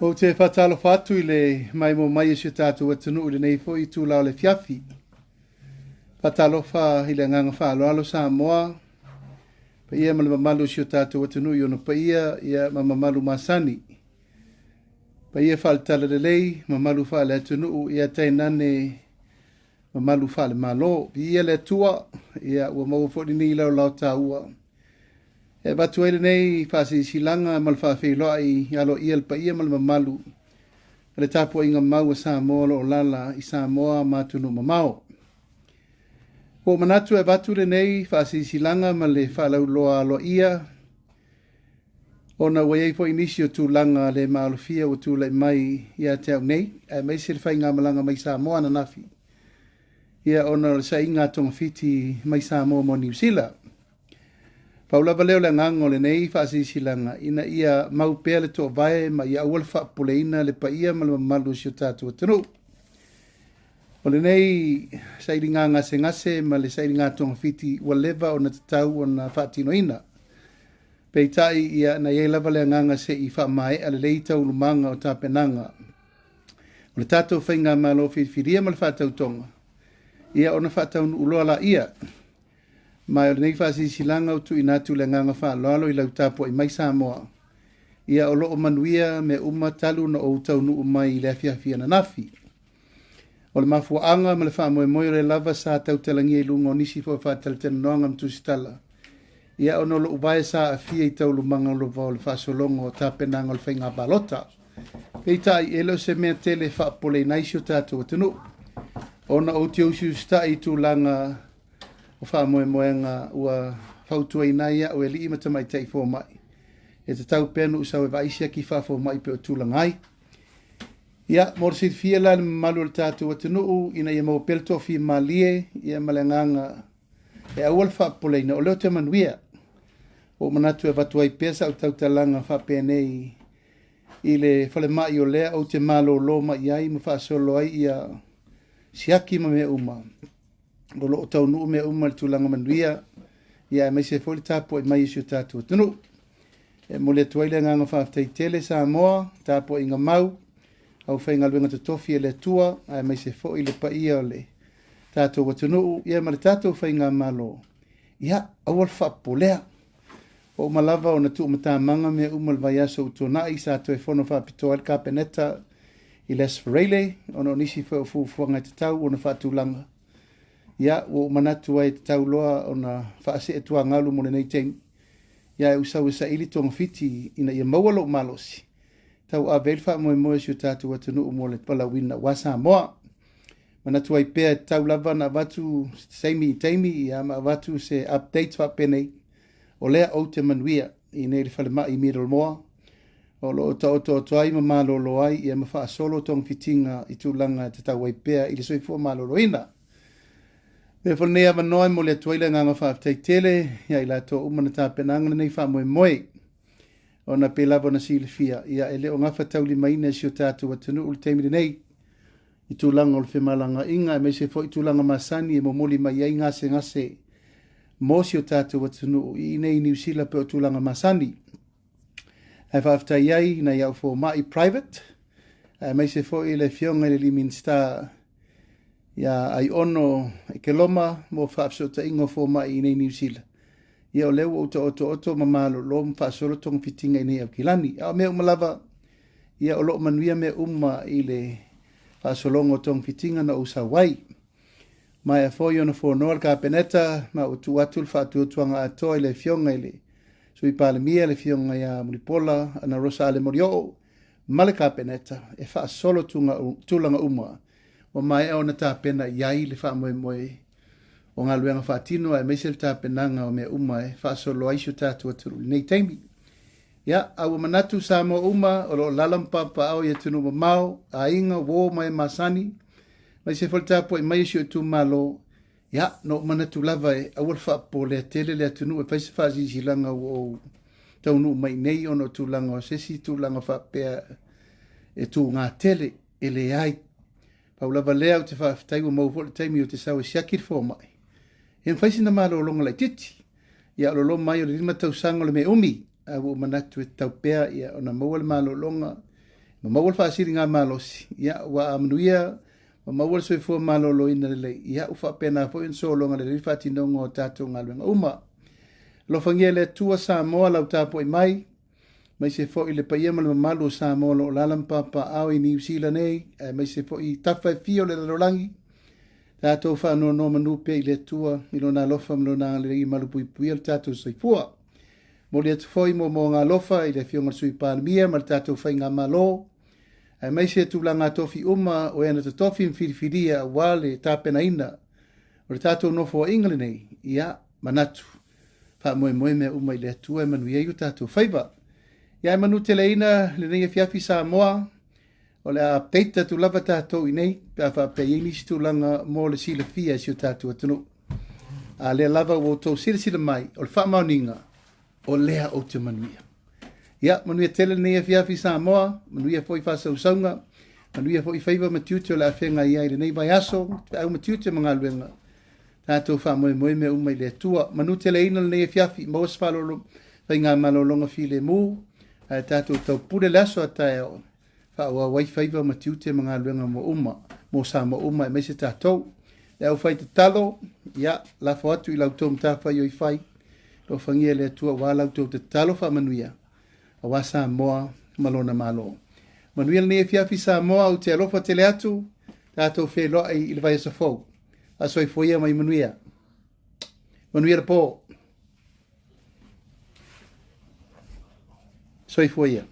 Ou te faatalofa atu i le maimoa mai e si o tatou atunuu i lenei foi itula o le afiafi. Faatalofa i le agaga faaaloalo Samoa, paia ma le mamalu o si o tatou atunuu i ona paia ia ma mamalu masani. Paia faale-Talalelei, mamalu faale-atunuu, ia tainane mamalu faale-Malo. Viia le Atua, ia ua maua foi lenei laolao taua e avatu ai lenei faasilasilaga ma le faafeiloai aloaia le paia ma le mamalu o le tapuaiga mau a Samoa o lo o lala i Samoa ma atunuu mamao. Ua ou manatu e avatu lenei faasilasilaga ma le faalauiloa aloaia ona ua i ai foi nisi o tulaga le maalofia ua tulai mai ia te au nei, aemaise le faigamalaga mai Samoa ananafi, ia ona o le saaiga a togafiti mai Samoa mo Niu Sila. Pau lava lea o le agaga o lenei faasilasilaga ina ia mau pea le toovae ma ia aua le faapopoleina le paia ma le mamalu o si o tatou atunuu. O lenei sailiga gasegase ma le sailiga togafiti ua leva ona tatau ona faatinoina. Peitai, ia, na i ai lava le agaga se i faamaea lelei taualumaga o tapenaga o le tatou faigamalo filifilia ma le faatautoga, ia ona faataunuu loa laia. Ma o lenei faasilasilaga ua tuuina atu le agaga faaaloalo i lau tapuai mai Samoa, ia o lo o manuia mea uma talu ona ou taunuu mai i le afiafi ananafi. O le mafuaaga ma le faamoemoe o lea lava sa tautalagia i luga o nisi foi o faatalatalanoaga ma tusitala, ia ona o lou vae sa aafia i taualumaga lava o le faasologa o tapenaga o le faiga palota. Peitai, e le o se mea tele e faapopoleina ai si o tatou atunuu, ona ou te usiusitai i tulaga o faamoemoega ua fautuaina ai au e alii ma tamaitai fomai, e tatau pea ona ou sau e vaai siaki faafomai pei o tulaga ai. Ia, mo le silafia la e le mamalu o le tatou atunuu, ina ia maua pea le toafimalie ia ma le agaga e aua le faapopoleina, o lea ou te manuia. Ua ou manatu e avatu ai pea sau tautalaga faapenei i le falemai o lea ou te malolo mai ai ma faasolo ai ia siaki ma mea uma. O lo o taunuu mea uma i le tulaga manuia, ia aemaise foi le tapuai mai a si o tatou atunuu. E momoli atu ai le agaga faafetai tele Samoa, tapuaiga mau, aufaigaluega totofi a le Atua, aemaise foi le paia o le tatou atunuu, ia ma le tatou faigamalo, ia aua le faapopolea. Ua uma lava ona tuumatamaga mea uma i le vaiaso ua tuanai, sa toe fono faapitoa ai le Kapeneta i le Aso Faraile, ona o nisi foi o fuafuaga e tatau ona faatulaga. Ia, ua ou manatu ai e tatau loa ona faasee tuagalu mo lenei taimi, ia ae ou sau e saili togafiti ina ia maua lou malosi, tauave ai le faamoemoe o si o tatou atunuu mo le valaauina aua Samoa. Manatu ai pea e tatau lava ona avatu se taimi i taimi, ia ma avatu se update faapenei, o lea ou te manuia i nei le falemai i Middlemore, o lo o taotooto ai ma malolo ai ia ma faasolo togafitiga i tulaga e tatau ai pea i le soifua maloloina. Avea foi lenei avanoa e momoli atu ai le agaga faafetai tele ia i latou uma na tapenaga lenei faamoemoe. Ona pei lava ona silafia, ia e le o gafataulimaina e si o tatou atunuu le taimi lenei i tulaga o le femalagaaiga aemaise foi tulaga masani e momoli mai ai gasegase mo si o tatou atunuu i inei i Niu Sila pei o tulaga masani. Ae faafetai ai i nai au fomai private, aemaise foi le afioga i le alii Minisita ia Aiono Ekeloma mo faafesootaiga o fomai i inei i Niu Sila. Ia o lea ua ou taotooto ma malolo ma faasolo togafitiga i inei i Aukilani. A o mea uma lava, ia o lo o manuia mea uma i le faasologa o togafitiga na ou sau ai. Maea foi ona fonoa le Kapeneta ma ua tuu atu le faatuatuaga atoa i le afioga i le Sui Palemia, le afioga ia Mulipola Anarosa Ale Molioo ma le Kapeneta e faasolo tulaga uma ua maea ona tapena i ai le faamoemoe o galuega faatino aemaise le tapenaga o mea uma e faasolo ai si o tatou atunuu i lenei taimi. Ia, a ua manatu Samoa uma o lo o lala ma papaao i atunuu mamao, aiga, uo ma e masani, aemaise foi le tapuai mai o si ou itumalo, ia, na ou manatu lava e aua le faapopolea tele le atunuu e fai se faasilasilaga ua ou taunuu mai nei ona o tulaga o se isi tulaga faapea e tuga tele, e leai. Pau lava lea ou te faafetai ua maua foi le taimi ou te sau e siaki le fomai, e mafai sina malologa laitiiti. Ia o le loma mai o le 5 tausaga o le mea umi, ae ua ou manatu e tatau pea ia ona maua le malologa Ma maua le faasiligamalosi, ia, ua a manuia ma maua le soifua maloloina lelei, ia, ua faapena foi ona sologa lelei le faatinoga o tatou galuega uma. Alofagia e le Atua Samoa lau tapuai mai, aemaise foi le paia ma le mamalu o Samoa o lo o alaala ma papaaao i Niu Sila nei, aemaise foi i tafa e fia o le lalolagi. Tatou faanonomanu pea i le Atua i Lona alofa ma Lona agalelei e malupuipuia lo tatou soifua. Momoli atu foi moomooga alofa i le Afioga i le Sui Palemia ma le tatou Faigamalo, aemaise tulaga tofi uma o e na totofi ma filifilia aua le tapenaina o le tatou nofoaiga lenei. Ia, manatu, faamoemoe mea uma i le Atua e manuia ai o tatou faiva. Ia e manuteleina lenei afiafi Samoa, o le a update atu lava tatou i nei pe a faapea i ai nisi tulaga mo le silafia e si o tatou atunuu. A lea lava ua outou silasila mai, o le faamaoniga, o lea ou te manuia. Ia, manuia tele lenei afiafi Samoa, manuia foi faasausauga, manuia foi faiva ma tiute o le a feagai ai i lenei vaiaso, feau ma tiute ma galuega. Tatou faamoemoe mea uma i le Atua. Manuteleina lenei afiafi, maua se faalolo, faigamalologa filemu, ae tatou taupule le aso a taeao, faaauau ai faiva ma tiute ma galuega mo uma, mo Samoa uma aemaise tatou. Le aufai tatalo, ia, lafo atu i la outou matafaioi fai, alofagia e le Atua aua la outou tatalo faamanuia, aua Samoa ma lona Malo. Manuia lenei afiafi Samoa, ou te alofa tele atu, tatou feiloai i le vaiaso fou. Faasoifua ia ma ia manuia. Manuia le po. Soifua ia.